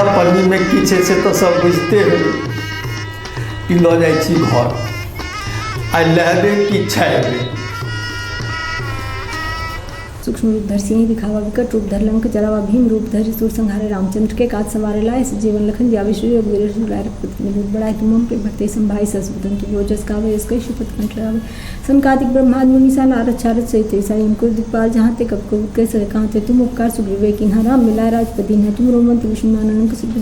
पन्नीमे की छै से तऽ सब बुझिते हेबै। ई लऽ जाइ छी घर, आइ लहबे की छेबै। सूक्ष्म रूप धर सिंह दिखावा, विकट रूप धर लंक जरावा, भीम रूप धर सुर संहारे, रामचंद्र के काज संवारे, लाए जीवन लखन जियावे, श्री रघुवीर सुलाए, रघुपति बढ़ाए, तुम मम प्रिय भक्ति संभाई, ससुदन तुम रोजस गावे, यस कई शपथ कंठ लगावे, सनकादिक ब्रह्मादि मुनि नारद शारद सहित ईसा, इनको दिखपाल जहाँ ते कब को कैसे कहाँ ते, तुम उपकार सुग्रीव किन्हा, राम मिलाए राजपति है, तुम रोमंत विष्णु आनंद सिद्ध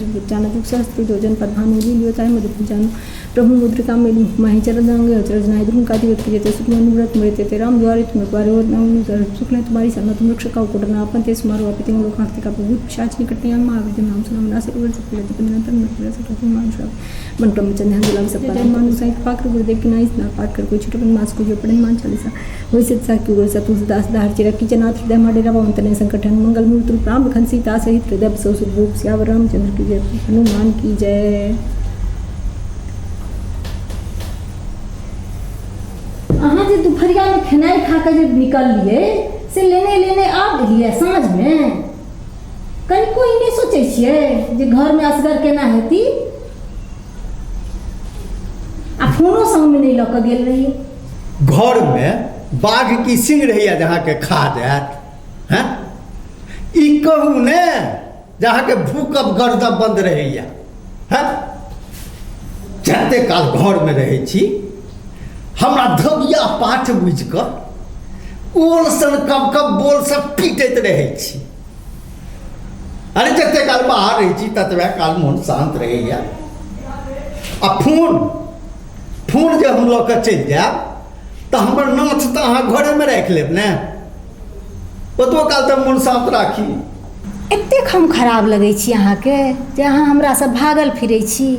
सहस्त्र जोजन पद्मानु लियो ताय मधुर जानो, प्रभु मुद्रिका में माही चरण जाएंगे अचरज नाय दुर्गम काति व्यक्ति जेते सुख अनुव्रत मृत्य ते राम द्वारे तुम द्वारे और सुख नहीं तुम्हारी सरना, तुम रक्षक का कोटना अपन ते सुमारो आप तिंग लोक हाथ का भूत पिशाच निकट नहीं महावीर नाम सुना मना से उर सब पीड़ा निरंतर मृत्यु से तुम मान श्राप मन क्रम चंद गुलाब सब पर मान साई कृपा कर गुरुदेव की नाइस ना पाठ कर कोई छोटे मास को जो पढ़े मान चालीसा वही सिद्ध सा की गुरु तुलसीदास दार चिरा की जनाथ हृदय माडेरा पवन तनय संकट मंगल मूर्ति राम लखन सीता सहित हृदय बसो सुरूप सियावर रामचंद्र की जय, हनुमान की जय। अहाँ जे दुपहरियामे खेनाइ खा कऽ जे निकललियै से लेने लेने आब एलियै साँझमे, कनिको ई नहि सोचै छियै जे घरमे असगर केना हेती? आ फोनो संगमे नहि लऽ कऽ गेल रहियै। घरमे बाघ की सिंह रहैया जे अहाँके खा जायत? हैं, ई कहू ने जे अहाँके भूकब गरदब बन्द रहैया? हैं, जते काल घरमे रहै छी हमरा धबिया पाठ बुझि कऽ ओल सन कब कब बोल सब पीटैत रहै छी। अरे जते काल बाहर रहै छी ततबे काल मोन शान्त रहैया। आ फोन फोन जे हम लऽ कऽ चलि जायब तऽ हमर नाच तऽ अहाँ घरेमे राखि लेब ने, ओतबो काल तऽ मोन शान्त राखी। एतेक हम खराब लगै छी अहाँके जे अहाँ हमरासँ भागल फिरै छी?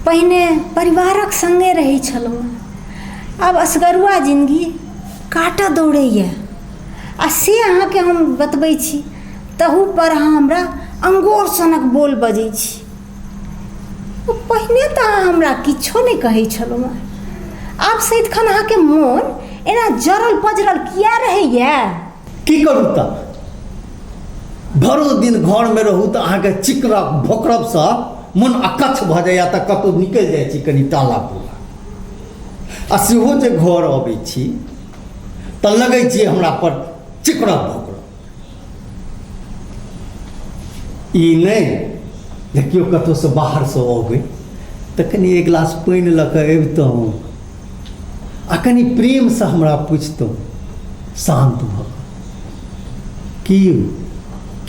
पहिने परिवारक सङ्गे रहै छलहुँ, आब असगरुआ जिनगी काटऽ दौड़ैए, आ से अहाँके हम बतबै छी तहूपर अहाँ हमरा अंगोर सनक बोल बजै छी। पहिने तऽ अहाँ हमरा किछो नहि कहै छलहुँ हँ, आब सदिखन अहाँके मोन एना जरल पजरल किए रहैए? की करू तऽ, भरो दिन घरमे रहू तऽ अहाँके चिकरब भोकरबसँ मन अकच्छ भऽ जाइए, तऽ कतहु निकलि जाइ छी कनि टाला पुला, आ सेहो जे घर अबै छी तऽ लगै छी हमरा पर चिकरब भोकरब। ई नहि जे केओ कतहुसँ बाहरसँ अबै तऽ कनि एक गिलास पानि लऽ कऽ अबितहुँ आ कनि प्रेमसँ हमरा पुछितहुँ शान्त भऽ कऽ, की यौ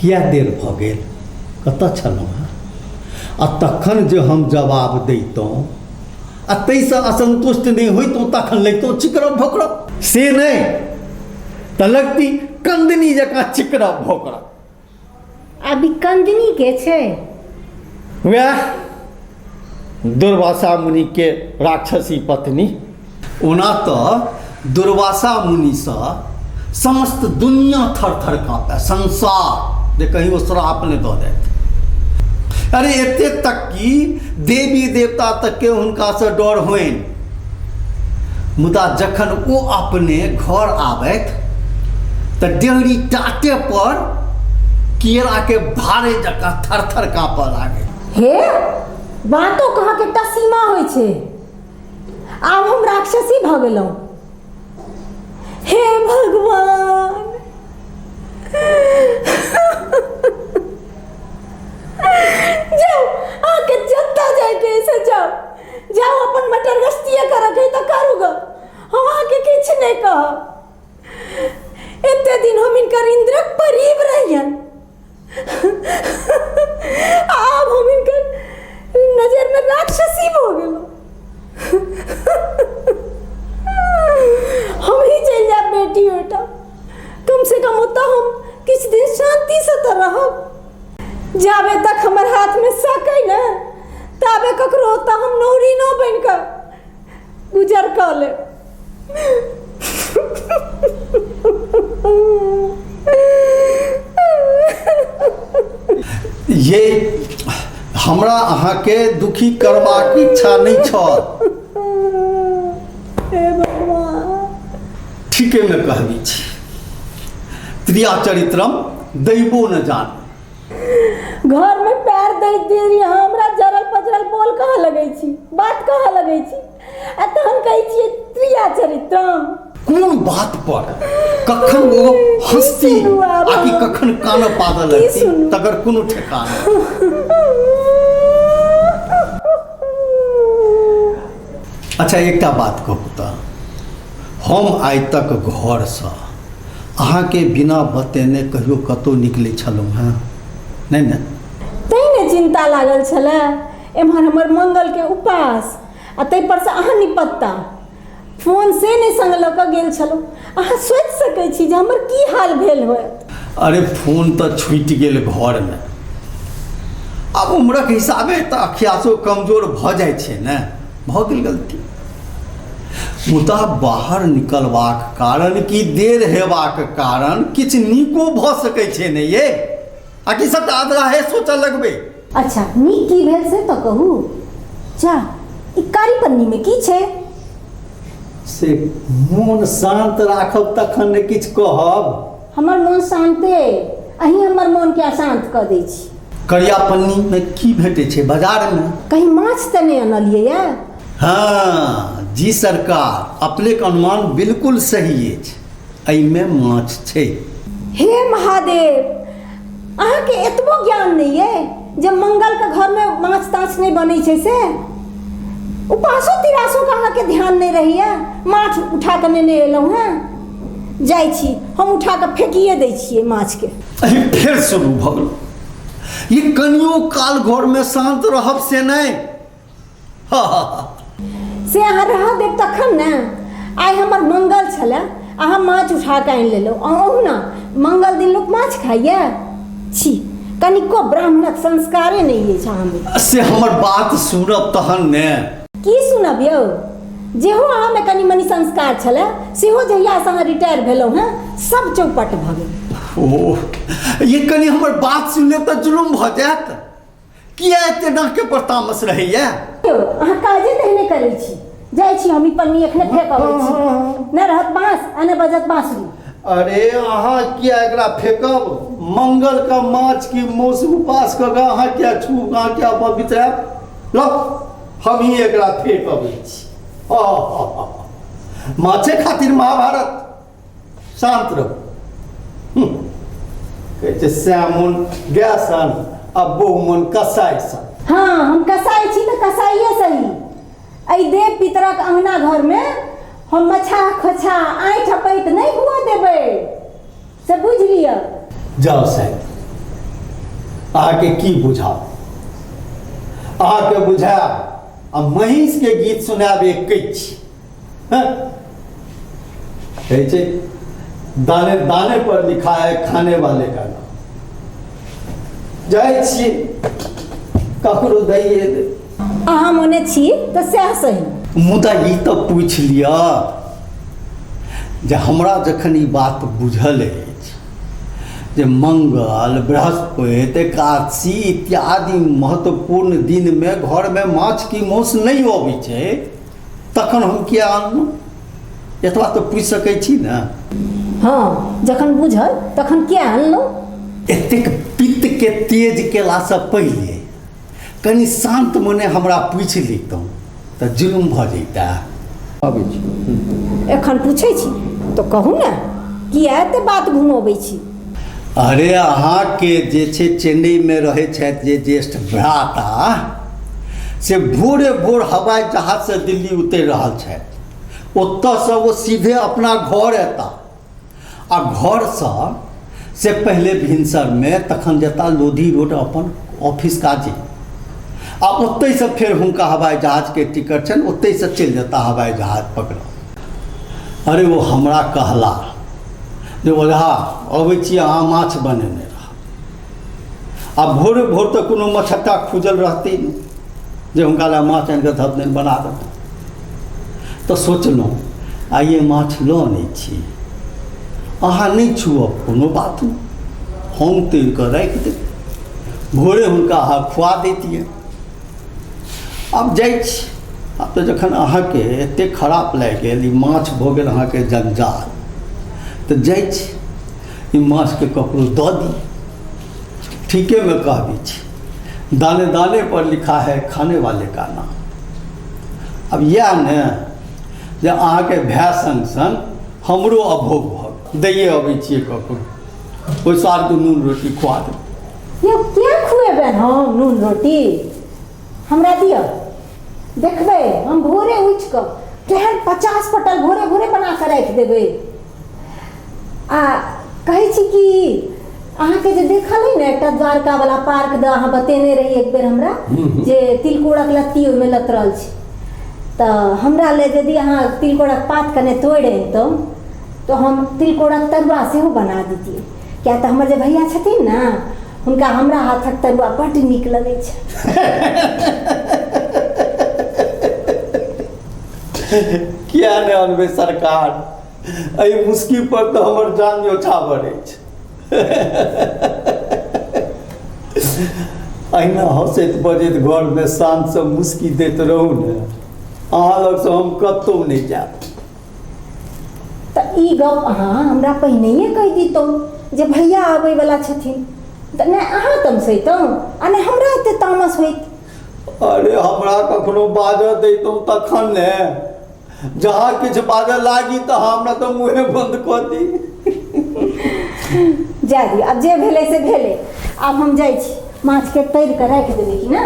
किया देर भऽ गेल, कतऽ छलहुँ हेँ? आ तखन जे हम जवाब दैतहुँ आ ताहिसँ असन्तुष्ट नहि होइतहुँ तखन लगितहुँ चिकरब भोकरब। से नहि तऽ लगती कंदनी जकाँ चिकरब भोकरब। आब ई कंदनी के छै? वएह दुर्वासा मुनि के राक्षसी पत्नी। ओना तऽ दुर्वासा मुनिसँ समस्त दुनिया थर थर काँपे, संसार जे कहीं ओ श्राप नहि दऽ देत। अरे एते तक कि देवी देवता तक के हुनकासँ डर होइन, मुदा जखन ओ अपने घर आबथि तऽ डेहरी टाटे पर केराके भारे जकाँ थर-थर काँपऽ लागै। हे, बातो कहऽके एकटा सीमा होइ छै। आब हम राक्षसी भऽ गेलहुँ। हे भगवान, जाउ, अहाँके जतऽ जाइके अइ से जाउ, जाउ, अपन मटर गश्तिए करऽके अइ तऽ करू गऽ, हम अहाँके किछु नहि कहब। एते दिन हम हिनकर इंद्रक परीब रहियन, आब हम हिनकर नजर में राक्षसी भऽ गेलहुँ। हम ही चलि जायब बेटी ओहिठाम, कम से कम ओतऽ हम किछु दिन शान्तिसँ तऽ रहब। जाबे तक हमर हाथमे सकै ने ताबे ककरो ओतऽ हम नौरी न बनि कऽ गुजर कऽ लेब। ये हमरा अहाँके दुखी करबाक इच्छा नहि छल। हे भगवान। ठीके मे कहबी छी, त्रिया चरित्रम दैवो न जान। घर में पैर दै देरी अहाँ हमरा जरल पजरल बोल कहऽ लगै छी, बात कहऽ लगै छी, आ तहन कहै छियै त्रिया चरित्रम। कोन बात पर कखन ओ हंसती सुनू आब आ कि हम? कखन कान पादऽ की लगती सुनू? तकर कोनो ठेकान नहि। अच्छा एकटा बात कहू तऽ, हम आइ तक घरसँ अहाँके बिना बतेने कहियो कतहु निकलै छलहुँ हेँ? नहि ने? तैँ ने चिन्ता लागल छलए। एम्हर हमर मंगलके उपास आ ताहिपरसँ अहाँ निपत्ता, फोन से नहि संग लऽ कऽ गेल छलहुँ। अहाँ सोचि सकै छी जे हमर की हाल भेल होयत। अरे फोन तऽ छूटि गेल घरमे, आब उम्रक हिसाबे तऽ अखियासो कमजोर भऽ जाइ छै ने, भऽ गेल गलती। मुदा बाहर निकलबाक कारण कि देर हेबाक कारण किछु नीको भऽ सकै छै ने ये? आ कि सबटा अधलाहे सोचऽ लगबै? अच्छा नीक की भेल से तऽ कहू। जा ई कारी पन्नीमे की छै? से मोन शान्त राखब तखन ने किछु कहब। हमर मोन शान्ते अइ, अहीं हमर मोनके अशान्त कऽ दै छी। करिया पन्नीमे की भेटै छै बाजारमे? कहीं माछ तऽ नहि अनलियै यऽ? हँ जी सरकार, अपनेक अनुमान बिल्कुल सही अछि, एहिमे माछ छै। हे महादेव, अहाँके एतबो ज्ञान नहि अइ जे मंगलके घरमे माछ ताछ नहि बनै छै से? उपासो तिरासोके अहाँके ध्यान नहि रहैए? माछ उठा कऽ नेने एलहुँ हेँ, जाइ छी हम उठा कऽ फेकिए दै छियै माछके। अरे फेर शुरू भऽ गेल। ई कनियो काल घरमे शान्त रहब से नहि। से अहाँ रह देब तखन ने। आइ हमर मंगल छलै, अहाँ माछ उठा कऽ आनि लेलहुँ। अहुना मंगल दिन लोक माछ खाइए? छी, कनिको ब्राह्मणक संस्कारे नहि अछि अहाँमे। से हमर बात सुनब तहन ने। की सुनब यौ? जेहो अहाँमे कनि मनि संस्कार छलै सेहो जहियासँ अहाँ रिटायर भेलहुँ हेँ सब चौपट भऽ गेल। ओ ये कनि हमर बात सुनि लेब तऽ जुलुम भऽ जायत। किया एते नाके पर तामस रहैया? यौ अहाँ काजे तेहने करै छी। जाइ छी हम ई पन्नी एखने फेक अबै छी, नहि रहत बाँस आ नहि बजत बाँसुरी। अरे अहाँ किया एकरा फेकब? मंगल का माछ की मौस उपास कऽ कऽ अहाँ किया छू, अहाँ किया पवित्र हैब? लौ हम ही एकरा फेक अबै छी। माछे खातिर महाभारत। शान्त रहू। कहै छै श्यामुन गाय सन आ बहुमन कसाइ सन। हाँ हम कसाइ छी तऽ कसाइए सही। एहि देव पितरक अंगना घरमे हम मछा खोछा आँठि अपैत नहि हुअ देबै, से बुझि लिअ। जाउ साहेब, अहाँके की बुझाउ? अहाँके बुझायब आ महींसके गीत सुनायब एकै छी। कहै छै दाने दाने पर लिखा है खाने वाले का नाम। जाइ छी ककरो दैए दे। अहाँ मने छी तऽ सएह सही। मुदा ई तऽ पूछि लिअ जे हमरा जखन ई बात बुझल अछि जे मंगल, बृहस्पति, एकादशी इत्यादि महत्वपूर्ण दिनमे घरमे माछ की मांस नहि अबै छै, तखन हम किया आनलहुँ? एतबा तऽ पूछि सकै छी ने। हँ जखन बुझल तखन किया आनलहुँ? एतेक पित्तके तेज केलासँ पहिले कनि शान्त मने हमरा पूछि लितहुँ तऽ जुलुम भऽ जैता। अबै छी। एखन पूछै छी तऽ कहू ने, किया एते बात घुमबै छी? अरे अहाँके जे छै चेन्नईमे रहै छथि जे ज्येष्ठ भ्राता, से भोरे भोर हवाई जहाजसँ दिल्ली उतरि रहल छथि। ओतऽसँ ओ सीधे अपना घर एता आ घरसँ से पहिले भिनसरमे तखन जेता लोधी रोड अपन ऑफिस काजे, आ ओतहिसँ फेर हुनका हवाई जहाजके टिकट छनि, ओतहिसँ चलि जेता हवाई जहाज पकड़ऽ। अरे ओ हमरा कहला जे ओझा अबै छी अहाँ माछ बनेने रहब। आ भोरे भोर तऽ कोनो मछट्टा खुजल रहतै नहि जे हुनका लए माछ आनि कऽ धप दिन बना देतै। तऽ सोचलहुँ आइए माछ लऽ अनै छी, अहाँ नहि छुअब कोनो बात नहि, हम तोड़ि कऽ राखि देब, भोरे हुनका अहाँ खुआ दैतियै। आब जाइ छी। आब तऽ जखन अहाँके एतेक खराप लागि गेल, ई माछ भऽ गेल अहाँके जंजाल, तऽ जाइ छी ई माछके ककरो दऽ दी। ठीकेमे कहबी छै, दाने दाने पर लिखा है खाने वाले का नाम। आब इएह ने जे अहाँके भाय सङ्ग सङ्ग हमरो अभोग भऽ गेल। दैए अबै छियै कखनो, ओहि सारके नून रोटी खुआ देबै। यौ किया खुएबै हम नून रोटी? हमरा दिअ, देखबै हम भोरे उठि कऽ केहन 50 पटल भोरे भोरे बना कऽ राखि देबै। आ कहै छी कि अहाँके जे देखल अइ ने एकटा द्वारका वाला पार्क दऽ अहाँ बतेने रही एक बेर हमरा जे तिलकोरक लत्ती ओहिमे लतरल छै, तऽ हमरा ले यदि अहाँ तिलकोरक पात कने तोड़ि अनितहुँ तऽ हम तिलकोरक तरुआ सेहो बना दितियै, किया तऽ हमर जे भैया छथिन ने हुनका हमरा हाथक तरुआ बड्ड नीक लगै छै। किया नहि अनबै सरकार, एहि मुस्की पर तऽ हमर जान न्योछावर अछि। अहिना हँसैत बजैत घरमे शान्तसँ मुस्की दैत रहू ने, अहाँ लगसँ हम कतहु नहि जायब। तऽ ई गप अहाँ हमरा पहिनहिए कहि दितहुँ जे भैया आबैवला छथिन, तऽ नहि अहाँ तमसैतहुँ आ नहि हमरा एते तामस होइत। अरे हमरा कखनो बाजऽ दैतहुँ तखन ने, जहाँ किछु बाजऽ लागी तऽ हमरा तऽ मुँहे बंद कऽ दी। जाय दियौ, आब जे भेलै से भेलै। आब हम जाइ छी, माछके तरि कऽ राखि देबै कि ने,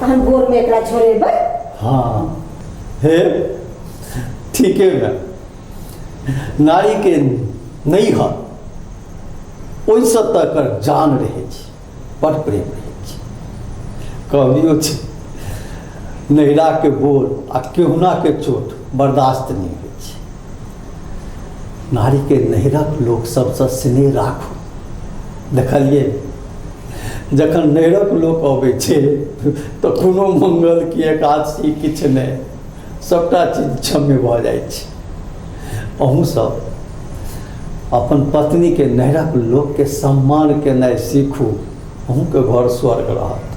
तहन भोरमे एकरा छोड़ेबै। हाँ हे ठीके में नारीके नैहर ओहिसँ तऽ एकर जान रहै छै, बड़ प्रेम रहै छै। कहबियो छै, नैहराके बोल आ केहुनाके चोट बर्दाश्त नहि होइ छै। नारीके नैहरक लोक सबसँ स्नेह राखू। देखलियै जखन नैहरक लोक अबै छै तऽ कोनो मंगल की एकादशी किछु नहि, सबटा चीज क्षम्य भऽ जाइ छै। अहूँ सब अपन पत्नीके नैहरक लोकके सम्मान केनाइ सीखू, अहूँके घर स्वर्ग रहत।